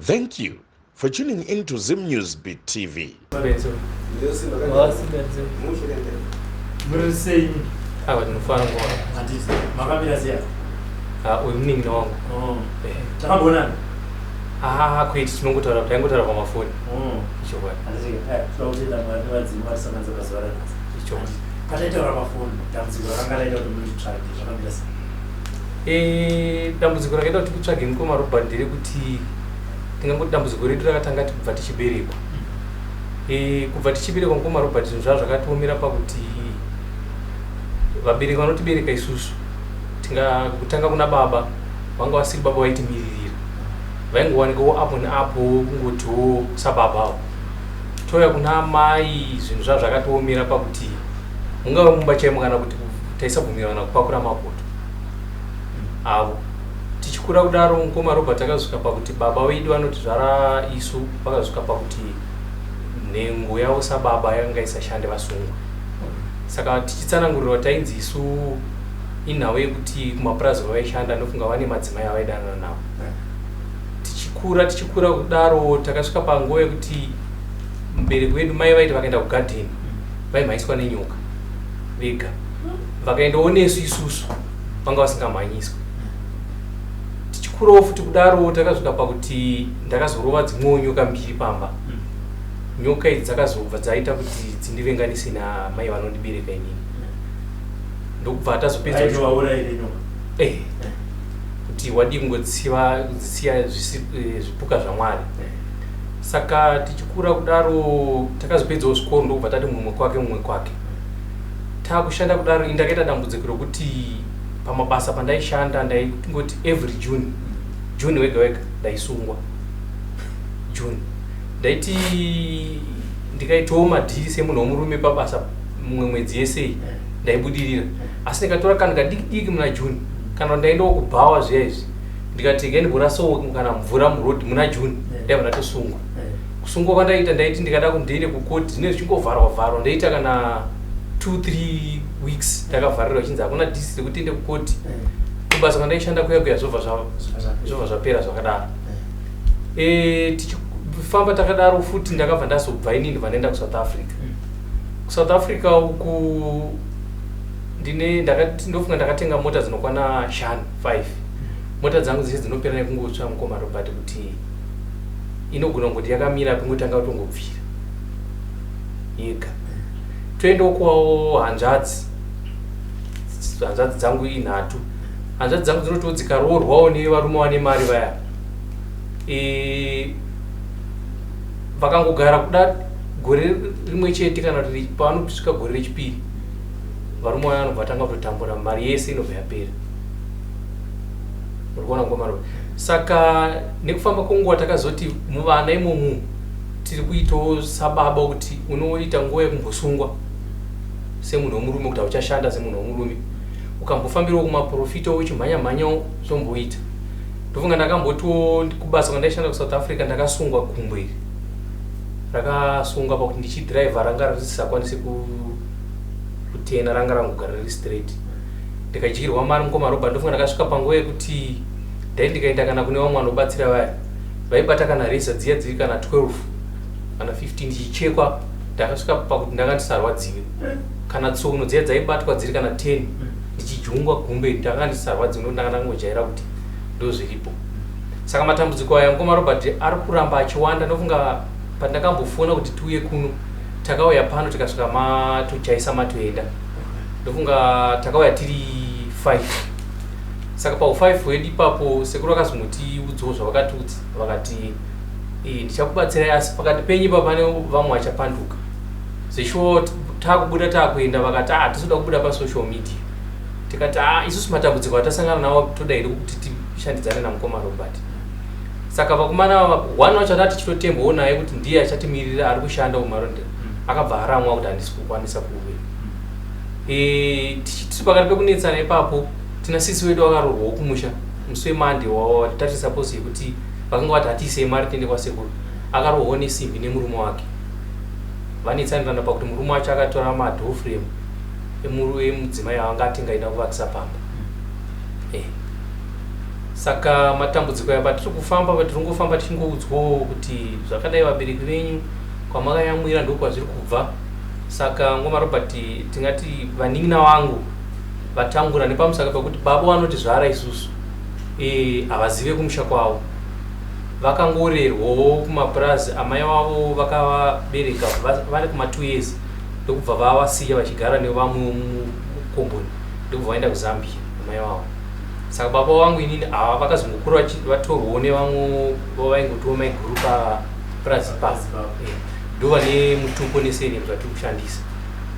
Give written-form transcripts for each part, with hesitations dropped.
Thank you for tuning in to Zim News Beat TV. Muri sei? Ava tinofara nguva. Handiti makamira sei? Ah, uyu munin'ina wangu. Oh. Takamboonana? Ah, kwete tinongotaura taingotaura pamafoni. Oh. Ichokwadi. Handiti eh tinoda kutenda Mwari nevadzimu varisanganisa pazuva ranhasi. Ichokwadi. Pataitaura pafoni dambudziko rakanga raita kuti munditsvage zvakamira sei? Eh, dambudziko rakaita kuti tikutsvage mukoma Robert nderekuti tingangoti dambudziko redu rakatanga kubva tichiberekwa. Eh, kubva tichiberekwa mukoma Robert zvinhu zvaa zvakatiomera pakuti vabereki vanotibereka isusu tinga kutanga kuna baba vanga vasiri baba vaitimiririra vaingowanikawo apo neapo kungotiwo sababa avo touya kuna amai zvinhu zvaa zvakatiomera pakuti mungava mumba chaimo kana kuti taisabvumirana kupakura mapoto avo tichikura kudaro mukoma Robert akazosvika pakuti baba vedu vanotizvara isu vakazosvika pakuti nhengo yavo sababa yakanga isashande vasungwa saka tichitsanangurirwa tainzi isu inhau yekuti kumapurazi kwavaishanda ndofunga vane madzimai avaidanana navo tichikura tichikura kudaro takasvika panguva yekuti mubereki wedu mai vaiti vakaenda kugadheni vaimhanyiswa nenyoka vega vakaendawo nesu isusu vanga vasingamhanyiswi tichikurawo futi kudaro takasvika pakuti ndakazorova dzimwewo nyoka mbiri pamba nyoka idzi dzakazobva dzaita kuti dzindivenganise namai vanondibereka inini ndokubva tazopedza Vaitovauraya here nyoka? Eh, kuti wadii kungotsiva kudzisiya eh, zvipuka zvamwari saka tichikura kudaro takazopedzawo zvikoro ndokubva tati mumwe kwake mumwe kwake takushanda kudaro ini ndakaita dambudziko rokuti pamabasa pandaishanda ndaingoti every june june wega wega ndaisungwa june ndaiti ndikaitawo madhiri semunhu womurume pabasa mumwe mwedzi yese iyi ndaibudirira asi ndikatora kanhu kadiki diki muna june kana ndaendawo kubhawa zviya izvi ndikati regai ndimborasawo kana mvura muroad muna june ndaibva ndatosungwa kusungwa kwandaita ndaiti ndikada kuti ndiende kukoti zvinenge zvichingovharwa vharwa ndaita kana 2 3 weeks ndakavharirwa chinzi hakuna disi rekuti tiende kukoti kubasa kwandaishanda kuya kuya zvobva zvobva zvapera zvakadaro e, tichifamba takadaro futi ndakabva ndazobva inini ndibva ndaenda kusouth africa kusouth africa uku ndine ndakati ndofunga ndakatenga mota dzinokwana shanu 5 mota dzangu dzese dzinopera nekungotsva mukoma Robert kuti inogona kungoti yakamira pingotanga kutongobvira yega toendawo kwawo hanzvadzi hanzvadzi dzangu inhatu hanzvadzi dzangu dzinotiwo dzikaroorwawo nevarume vane mari vaya e, vakangogara kuda gore rimwe chete kana kuti pavanotosvika gore rechipiri varume vaya vanobva vatanga kutotambura mari yese inobva yapera uri kuona ngoma robe saka nekufamba kwenguva takazoti muvana imomu tiri kuitawo sababa kuti unoita nguva yekumbosungwa semunhu wemurume kuti hauchashanda semunhu wemurume ukambofambirawo kumaprofita uchimhanya mhanyawo zvomboita ndofunga ndakambotiwo kubasa kwandaishanda kusouth africa ndakasungwa gumbo iri rakasungwa pakuti ndichidriver ranga risisakwanisi kutena ranga rangogara riri straight ndikadyirwa mari mukoma Robert ndofunga ndakasvika panguva yekuti dai ndikaenda kana kune vamwe vanobatsira vaya vaibata kana reza dziya dziri kana 12 kana 15 ndichichekwa ndakasvika pakuti ndanga ndisarwadziwe kana tsono dziya dzaibatwa dziri kana 10 ndichijungwa gumbe ndanga ndisarwadziwe nokuti ndanga ndangojaira kuti ndozviripo saka matambudziko aya mukoma Robert ari kuramba achiwanda ndofunga pandakambofona kuti tiuye kuno takauya pano tikasvika matochaisa matoenda ndofunga takauya tiri 5 saka pau 5 hwedu ipapo sekuru vakazongotiudzawo zvavakatiudza vakati e, ndichakubatsirai asi pakati penyu ipa pane vamwe vachapanduka zveshuwa takubuda takuenda vakati ah tisoda kubuda pasocial media tikati ah isusu matambudziko atasangana nawo toda here kuti tishandidzane namukoma Robert saka vakomana one wacho ati tichitotembawo naye kuti ndiye achatimirira ari kushanda kumarondera akabva aramwa kuti handisi kukwanisa kuuya e, tiri pakati pekunetsana ipapo tina sisi wedu akaroorwawo kumusha musi wemande tati suppose yekuti vakanga vati hatiisei mari tiende kwasekuru akarohwawo nesimbi nemurume wake vanetsanirana pakuti murume wacho akatora madoor frame emudzimai avanga atenga aida kuvakisa pamba eh. Saka matambudziko aya patiri kufamba patirongofamba tichingoudzwawo kuti zvakadai vabereki venyu kwamakayamwira ndokwazviri kubva. Saka ngoma Robert tingati vanin'ina vangu vatangura nepamusaka pekuti baba vanotizvara isusu e, havazive kumusha kwavo vakangorerwawo kumapurazi amai vavo vakavabereka vari kuma 2 years ndokubva vavasiya vachigara nevamwe mukomboni ndokubva vaenda kuZambia amai vavo. Saka baba vangu inini ava vakazongokura vatorwawo nevamwe vavaingotiwo maiguru papurazi ipapo eh, ndovane mutupo nesurname zvatiri kushandisa.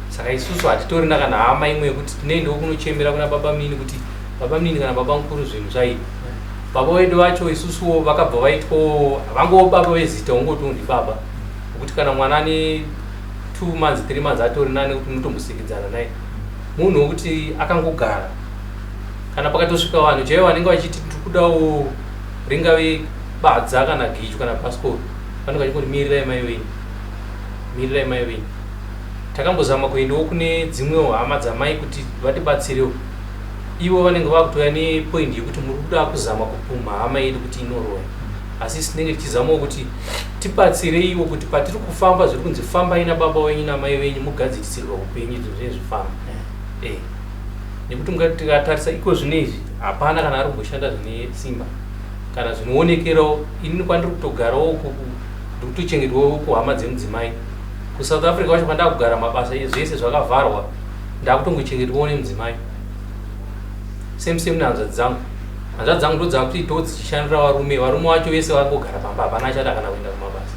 Saka isusu hatitorina kana hama imwe yekuti tinoendawo kunochemera kuna baba munini kuti baba munini kana baba mukuru zvinhu zvaipa. Baba vedu vacho isusuwo vakabva vaitwawo havangowo baba vezita ungotiwo ndibaba nekuti kana mwana ane 2 months 3 months atori nani kuti munotombosekedzana naye munhu wekuti akangogara kana pakatosvika vanhu chaivo vanenge vachiti tiri kudawo ringave badza kana gichu kana bhasikoro vanenge vachingoti mirirai mai venyu mirirai mai venyu takambozama kuendawo kune dzimwewo hama dzamai kuti vatibatsirewo ivo vanenge vakutouya nepoindi yekuti muri kuda kuzama kupumha hama yedu kuti inoroya asi isu tinenge tichizamawo kuti tibatsireiwo kuti patiri kufamba zviri kunzi fambai nababa wenyu namai venyu mugadzirisirwa upenyu izvo zvinenge zvifamba eh. Nekuti mukati tikatarisa iko zvino izvi hapana kana ari kumboshanda zvine simba kana zvinoonekerawo inini kwandiri kutogarawo uku ndiri kutochengetwawo kuhama dzemudzimai kuSouth Africa kwacho kwandakugara mabasa zvese zvakavharwa ndakutongochengetwawo nemudzimai same same nehanzvadzi dzangu hanzvadzi dzangu ndodzakutoitawo dzichishandira varume varume vacho vese vangogara pamba hapana achada kana kuenda kumabasa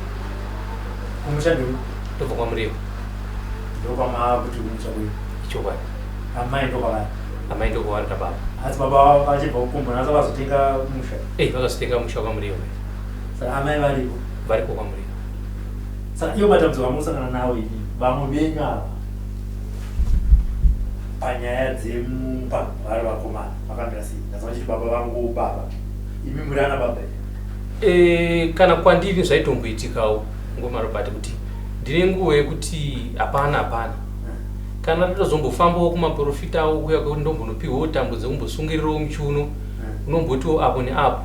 kumusha ndiko ndobva kwaMurewa ndokwamaakuti kumusha kwenyu ichokwadi amai ndokwavari amai ndokwavari nababa asi baba vachibva kukomboni asi vakazotenga musha eh vakazotenga musha kwaMurewa saka amai variko variko kwaMurewa saka ivo matambudziko amunosangana nawo ini vamwe venyu ava panyaya dzemumba vari vakomana vakamira sei ndazva vachiti baba vangu baba imi muri ana baba here e, kana kwandiri zvaitomboitikawo ngoma Robert kuti ndine nguva yekuti hapana hapana kana totozombofambawo kumaprofitawo kuya kwekuti ndombonopiwawo tambo dzekumbosungirirawo muchiuno unombotiwo apo neapo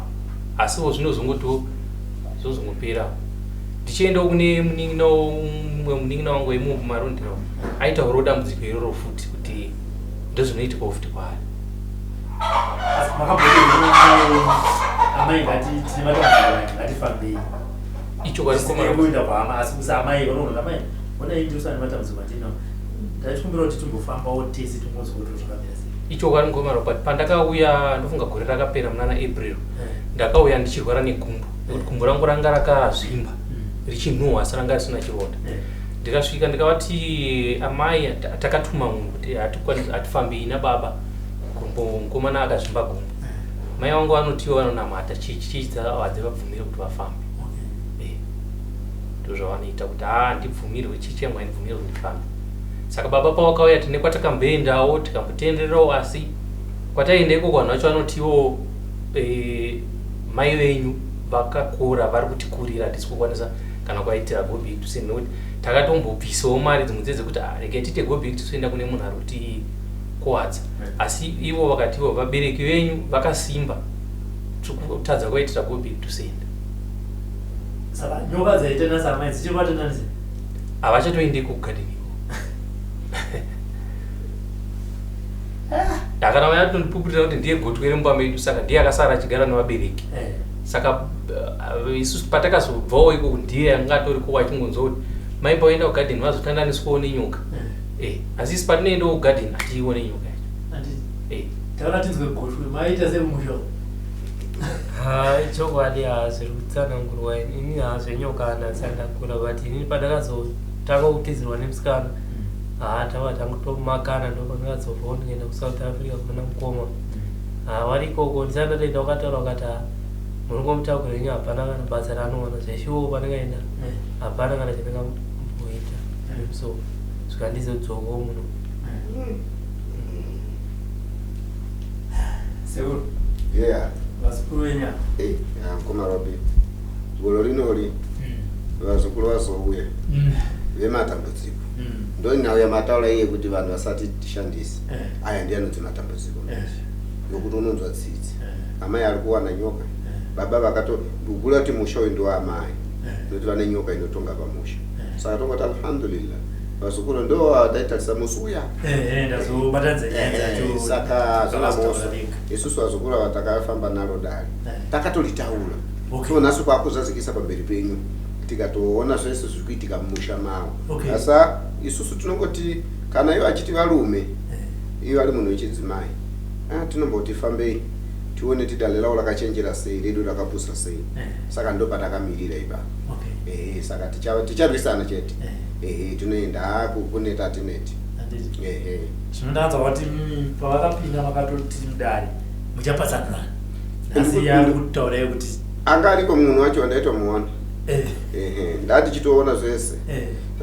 asiwo zvinozongotiwo zvozongoperawo ndichiendawo kune munin'ina umwe munin'ina wangu wemumu kumarondera aitaurawo dambudziko iroro futi kuti ndozvinoitikawo futi kwaari asi makamboti amai ngati tine matambudziko aya ngatifambei ichokwadi Zvisinei kuenda kuhama asi kusa amai vanoona amai ona indi usane matambudziko atinawo ndachikumbira kuti timbofambawo tese tingonzwa kuti zvakamira sei ichokwadi mukoma Robert pandakauya ndofunga gore rakapera munana April ndakauya ndichirwara negumbo nekuti gumbo rangu ranga rakazvimba richinhuhwa asi ranga risina chironda ndikasvika ndikavati amai takatuma munhu kuti hatikwanisi hatifambei nababa gumbo mukomana akazvimba gumbo mai vangu vanotiwo vanonamata chechi chechi hadzivabvumire kuti vafambe Eh, ndozvavanoita kuti haa ndibvumirwe chechi yangu haindibvumire kuti ndifambe saka baba pavakauya tine kwatakamboendawo tikambotendererawo asi kwataienda ikoko vanhu vacho vanotiwo eh, mai venyu vakakura vari kutikurira hatisi kukwanisa kana kuvaitira go back to send nekuti takatombobvisawo mari dzimwe dze dzekuti ah, regai tiite go back to send kune munhu ari kuti kuwadza asi ivo vakati ivo vabereki venyu vakasimba tiri kutadza kuvaitira go back to send saka nyoka dzaitenda samai dzichiri kuvatendanisa havachatoende kugadeni iko ndakana vayatondipupurira kuti ndiye gotwe remumba medu saka ndiye akasara achigara nevabereki Eh. saka isusu patakazobvawo ikoko ndiye anga atori kuwa achingonzwa kuti mai pavaenda kugadheni vazotandaniswawo nenyoka eh, asi isu patinoendawo kugadheni hatiione nyoka yacho Handiti, eh. taura tinzwe gotwe maita semusha Ha, chokwadi ha zviri kutsanangurwa ini ha zvenyoka handasati ndakura but inini pandakazotanga kutizirwa nemusikana ha tava tangutomakana ndopandakazobvawo ndikaenda kuSouth Africa kuna mukoma ha vari ikoko ndisati ndatoenda wakataura wakati ha muri ngomutakuro wenyu hapana kana basa raanowana zveshuwo pandakaenda hapana kana chandingamboita so zvikandizodzokawo muno sekuru Yeah. vazukuru venyu ava Eh, ya mukoma Robi. Gore rinori vazukuru vazouya vematambudziko. Ndonhau yamataura iye kuti vanhu vasati tishandise. Eh. Aya ndiye anonzi matambudziko. Eh. Nokuti unonzwa tsitsi. Amai ari kuwana nyoka. Baba vakato kugura kuti musha uyu ndowaamai. Nokuti vane nyoka inotonga pamusha. Saka tongoti alhamdulillah. Vazukuru ndo vataitarisa musi uya. Ndazobatanidza nyaya dzacho. Saka zvana Zvakazitaura mhosva. vega. Isusu vazukuru ava takafamba naro dare. Takatoritaura. Okay. So nhasi kwakuzadzikisa pamberi penyu. Tikatoona zvese zviri kuitika mumusha mavo. Okay. Asi isusu tinongoti kana ivo achiti varume ivo ari munhu wechidzimai ah, tinomboti fambei tione ti dare ravo rakachenjera sei redu rakapusa sei. Saka ndo patakamirira ipapo. Okay. Ehe, saka ticharwisana chete. Ehe, tinoenda kuneta hatineti. Handiti. Ehe. Zvino ndanzwa kuti pavakapinda makatoti mudare muchapatsanurana. Nhasi yari kutaurai kuti Anga ariko munhu wacho wandaitomuona. Ehe, ndatichitoona zvese.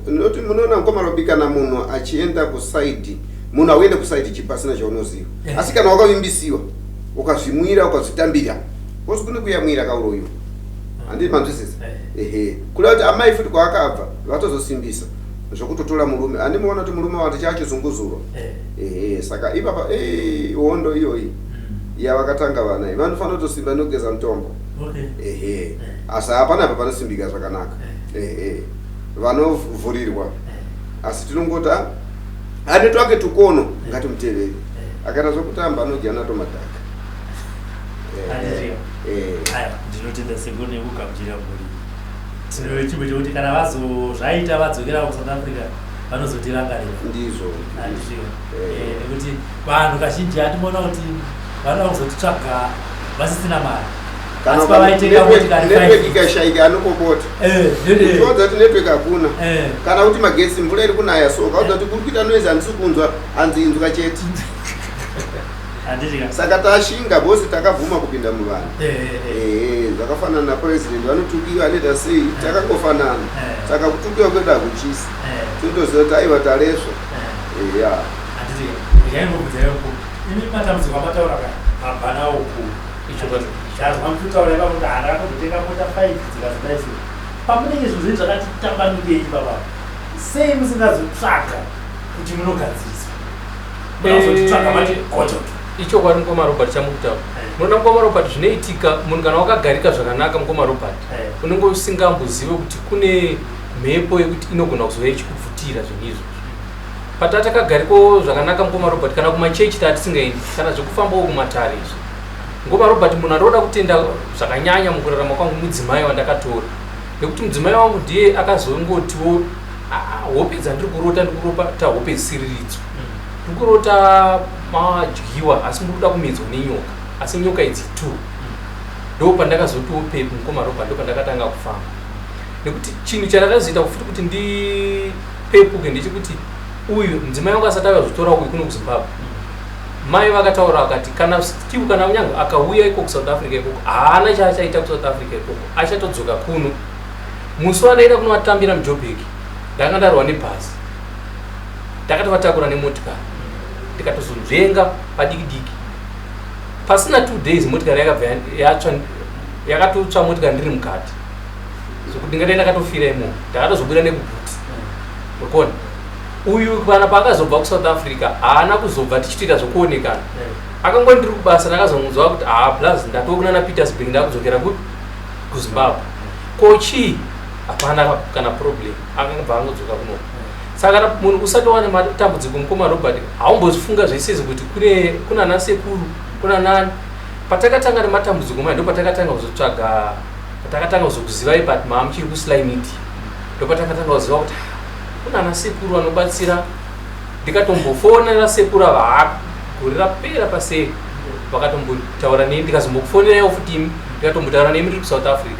Noti munoona mukoma Robi, kana munhu achienda kusaidi, munhu auende kusaidi chipasina chaunoziva. Asi kana wakavimbisiwa, ukazvimwira, ukazvitambira, kosi kune kuyamwira kauroyiwa. Handiti manzwisisa? Ehe. Kuda kuti amai futi kwaakabva vatozosimbisa zvokutotora murume. Handimuona kuti murume wati chachizunguzurwa. Ehe, saka ipapa hondo iyoyi yavakatanga vana iyi vanofanira kutosimba nekugeza mutombo. Okay. Ehe. Asi hapana apa panosimbika zvakanaka. Ehe. Vanovhurirwa. Asi tinongoti ane twake tukono ngatimutevere. Akaita zvokutamba anodya nato madhaka. Handiti. Eh. Aya, ndinotenda sekuru nekugamuchira mhuri. Tine chimwe chekuti kana vazozvaita vadzokera kuSouth Africa vanozotirangarira. Ndizvo. Handiti. Nekuti vanhu kazhinji hatimoona kuti vanoda kuzotitsvaga vasisina mari. Kana Asi pavaitenga motikari network 5 ikashaika anopopota. Uchiudza kuti network hakuna. Kana kuti magetsi mvura iri kunaya, so ukaudza kuti kuri kuita noise handisi kunzwa, hanzi inzwa chete. Handiti ka. Saka tashinga bosi takabvuma kupinda muvanhu. Eh. Ehe, zvakafanana napurezidendi vanotukiwa anoita sei, takangofanana. Saka kutukiwa kwedu hakuchisi. Tinotoziva kuti aiwa taresva. Eya. Handiti ndikaingobvunza yako imi matambudziko amataura ka mabva nawo ku Ichokwadi. Chazwa muchitaura ipapo kuti hana akambotenga mota 5 dzikazodai so pamunenge zvinhu zvenyu zvakati tambanukei baba, sei musingazotsvaga kuti munogadziriswa, munazotitsvaga mati gototo? Ichokwadi mukoma Robert chamukutaura. Munoona mukoma Robert, zvinoitika munhu kana wakagarika zvakanaka mukoma Robert, unenge usingambozive kuti kune mhepo yekuti inogona kuzouya ichikubvutira zvinhu izvozvo. Patakagarikawo zvakanaka mukoma Robert, kana kumachechi taatisingaendi, kana zvekufambawo kumatare izvi. Mukoma Robert, munhu andoda kutenda zvakanyanya mukurarama kwangu mudzimai wandakatora, nekuti mudzimai wangu ndiye akazongotiwo, "Ah, hope dzandiri kurota, ndiri kurota hope dzisiriridzo, ndiri kurota madyiwa asi muri kuda kumedzwa nenyoka, asi nyoka idzi two." Ndo pandakazotiwo pepu mukoma Robert, ndo pandakatanga kufamba, nekuti chinhu chandakazoita futi kuti ndipepuke ndechekuti uyu mudzimai wangu asati akazotora uyu kuno kuZimbabwe, mai vakataura vakati kana Steve, kana kunyange akauya ikoko kuSouth Africa ikoko, haana chaachaita kuSouth Africa ikoko, achatodzoka kuno. Musi wandaida kunovatambira muJobek, ndanga ndarwa nebhasi, ndakatovatakura nemotikari, ndikatozonzvenga padiki diki. Pasina 2 days motikari yakabva yatsva, yakatotsva motikari ndiri mukati, zvokuti ndingadai ndakatofira imomo. Ndakatozobuda nekubhuti. Urikuona uyu kana paakazobva kuSouth Africa haana kuzobva tichitoita zvokuonekana. Akangoti ndiri kubasa, ndakazonzwa kuti haa plus ndatokuna naPetersburg, ndakudzokera kupi, kuZimbabwe. Ko chii? Hapana kana problem, akangobva angodzoka kuno. Saka kana munhu usati wane matambudziko mukoma Robert, haumbozvifunga zvese izvi kuti kune kuna nasekuru, kuna nani. Patakatanga nematambudziko maya, ndo patakatanga kuzotsvaga, patakatanga kuzokuzivai, but maa muchiri kuSly Media, ndo patakatanga kuziva kuti ah, kuna nasekuru vanobatsira. Ndikatombofonera sekuru ava, ha gore rapera paseri vakatombotaura neni, ndikazombokufoneraiwo futi imi, ndikatombotaura nemi ndiri kuSouth Africa.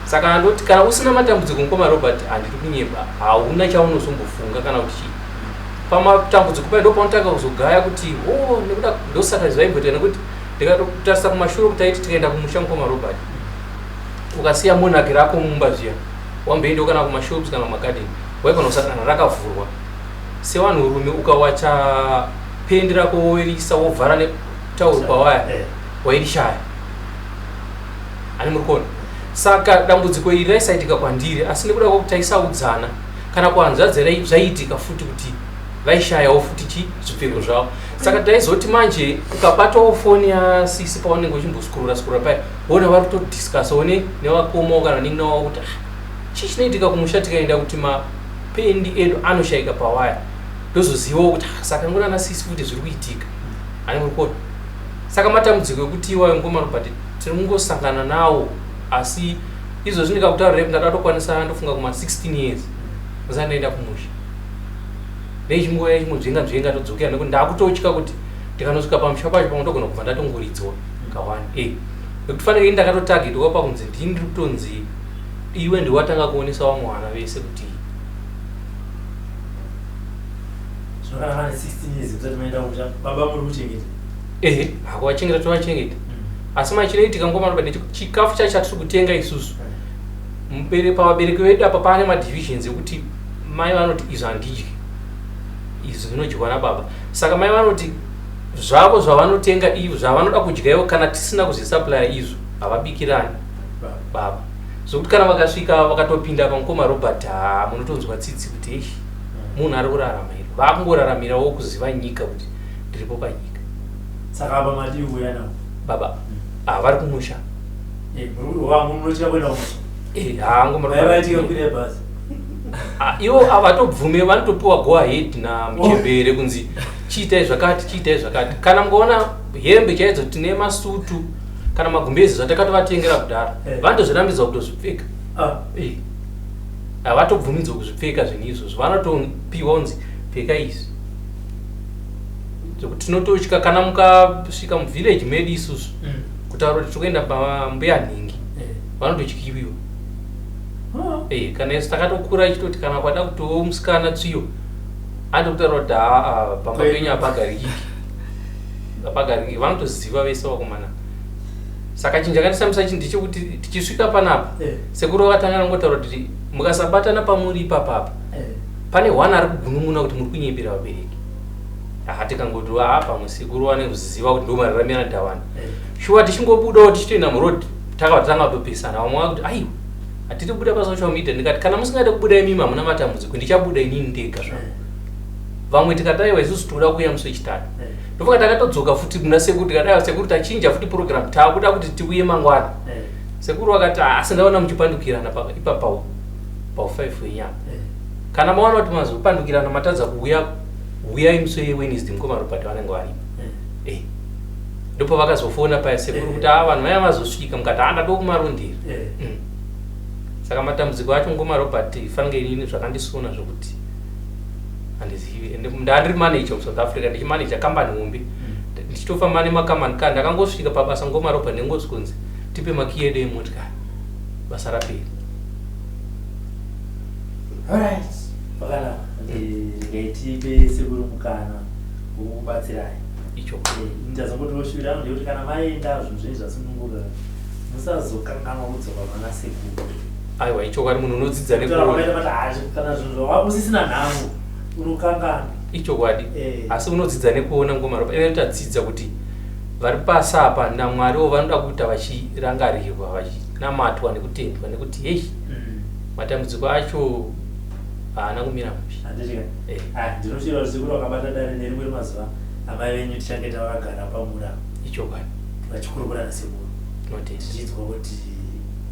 Saka ndoti kana usina matambudziko mukoma Robert, handiri kunyeba, hauna chaunozombofunga kana kuti chii. Pamatambudziko paya ndo paunotanga kuzogaya kuti o oh, nekuda ndosaka zvaimboita. Nekuti ndikatotarisa kumashure kuti taiti tikaenda kumusha mukoma Robert, ukasiya monaki rako mumba zviya, wamboendawo kana kumashops kana kumagadheni, waigona kusangana rakavhurwa. Sevanhurume ukawacha pendi rako woirisa wovhara netauro pawaya, wairishaya ani muri kuona. Saka dambudziko iri raisaitika kwandiri, asi nekuda kwekuti taisaudzana kana kuhanzvadzi zvaiitika futi kuti vaishayawo futi chi zvipfeko zvavo. Saka taizoti manje ukabatawo foni yasisi paunenge uchimboskurura skurura paya, wona vari kutodiscusawo nevakomawo kana vanin'ina wavo kuti ah, chii chinoitika kumusha tikaenda kuti mapendi edu anoshaika pawaya. Ndozozivawo kuti ah, saka ngona ana sisi futi zviri kuitika. Ani muri kuona? Saka matambudziko ekuti iwayo ngoma Robert tiri kungosangana nawo, asi izvozvi ndikakutaurira ndakatokwanisa ndofunga kuma 16 years ndisati ndaenda kumusha. Nechingouya chingonzvenga nzvenga ndodzokera nekuti ndakutotya kuti ndikanosvika pamusha pacho pamwe ndogona kubva ndatongoridzwa kawani. Nekuti fanike ini ndakatotargetwa pakunzi ndini ndiri kutonzi iwe ndiwe watanga kuonesa vamwe vana vese kuti Zvino kana mane 16 years musati maenda kumusha, baba muri kuchengeta? Ehe, hakuvachengeta tovachengeta. Asi mai chinoitika ngoma Robert chikafu chacho chatiri kutenga isusu. Pavabereki vedu apa pane madivisions ekuti mai vanoti izvi handidyi, izvi zvinodyiwa nababa. Saka mai vanoti zvavo zvavanotenga ivo zvavanoda kudya ivo kana tisina kuzvisupplya izvo havabikirani baba. Zvokuti kana vakasvika vakatopinda pamukoma Robert, haa munotonzwa tsitsi kuti eish, munhu ari kurarama here. Vakungoraramirawo kuziva nyika kuti ndiripo panyika. Saka apa madii kuuya navo? Baba, vari kumusha. Munotya kuenda kumusha? Haa, ngoma Robert. Vaitika kukwira bhazi. Ivo havatobvume, vanotopiwa go ahead namuchembere kunzi chiitai zvakati, chiitai zvakati. Kana mukaona hembe chaidzo tine masutu kana magumbezi zvatakatovatengera kudhara, vanotozvirambidzwa kutozvipfeka. Havatobvumidzwa kuzvipfeka zvinhu izvozvo, vanotopiwa kunzi pfeka izvi. Zvekuti tinototya kana mukasvika muvillage medu isusu kutaura kuti tiri kuenda pambuya nhingi, vanototyiwiwa. Kana isu takatokura ichitoti kana kwada kutiwo musikana tsviyo anotokutaura kuti haa, pamba penyu hapagarikiki, hapagarikiki. Vanotoziva vese vakomana. Saka chinhu chakandishamisa ichi ndechekuti tichisvika panapa, sekuru vakatanga nangotaura kuti mukasabatana pamuri ipapapa, pane one ari kugunun'una kuti muri kunyepera vabereki. Aha, tikangoti haa, pamwe sekuru vane kuziva kuti ndo mararamiro anoita vanhu. Shuwa tichingobudawo tichitoenda muroad takabva tatanga kutopesana. Vamwe vakuti aiwa hatiri kubuda pasocial media, ndikati kana musingade kubuda imimi hamuna matambudziko, ndichabuda inini ndega zvangu. Vamwe tikati aiwa isusu tinoda kuuya musi wechitatu. Ndofunga takatodzoka futi kuna sekuru tikati aiwa sekuru tachinja futi program, taakuda kuti tiuye mangwana. Sekuru vakati asi ndaona muchipandukirana ipapa pau 5 wenyama. Kana maona kuti mazopandukirana matadza kuuya, uyai musi weWednesday mukoma Robert vanenge varipo. Ndopavakazofona paya sekuru kuti vanhu vaya vazosvika, mukati haa ndatokumarondera. Saka matambudziko acho mukoma Robert fange inini zvakandisuna zvokuti handizivi. Ende ndandiri manager muSouth Africa, ndichimanager kambani hombe, ndichitofamba nemakambani ka. Ndakangosvika pabasa ngoma Robert ndingosvikonzi tipe makiyi edu emotikari, basa rapera. Alright, pakanaka. Regai tipe sekuru mukana wekukubatsirai. Icho. Ndazongotiwo shuviro yangu ndeyekuti kana maenda zvinhu zvenyu zvasununguka, musazokanganwa kudzoka pana sekuru. Aiwa, ichokwadi, munhu unodzidza Kutaura nekuona. kwakaita kuti hachi kana zvinhu zvawanga usisina nhamo unokanganwa. Ichokwadi. Asi unodzidza nekuona ngoma Robert. Ine tadzidza kuti vari pasi apa naMwariwo vanoda kuita vachirangarirwa, vachinamatwa nekutendwa, nekuti hei, matambudziko acho haana kumira mushe. Handiti ka? Ah, ndinoshuvira kuti sekuru vakabata dare nerimwe remazuva amai venyu tichange tavakagara pamura Ichokwadi. vachikurukura nasekuru, Tinotenda. tichinzwa kuti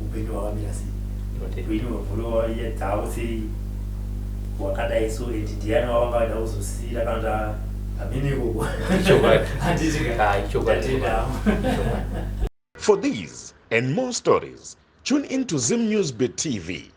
upenyu hwakamira sei, Tinotenda. upenyu hwemhuri dzavo sei hwakadai so, and ndiani wavanga vaida kuzosiyira kana kuti hamene ikoko. Ichokwadi. Handiti ka? Ah, ichokwadi. Tatenda. For these and more stories, tune in to Zim News Bit TV.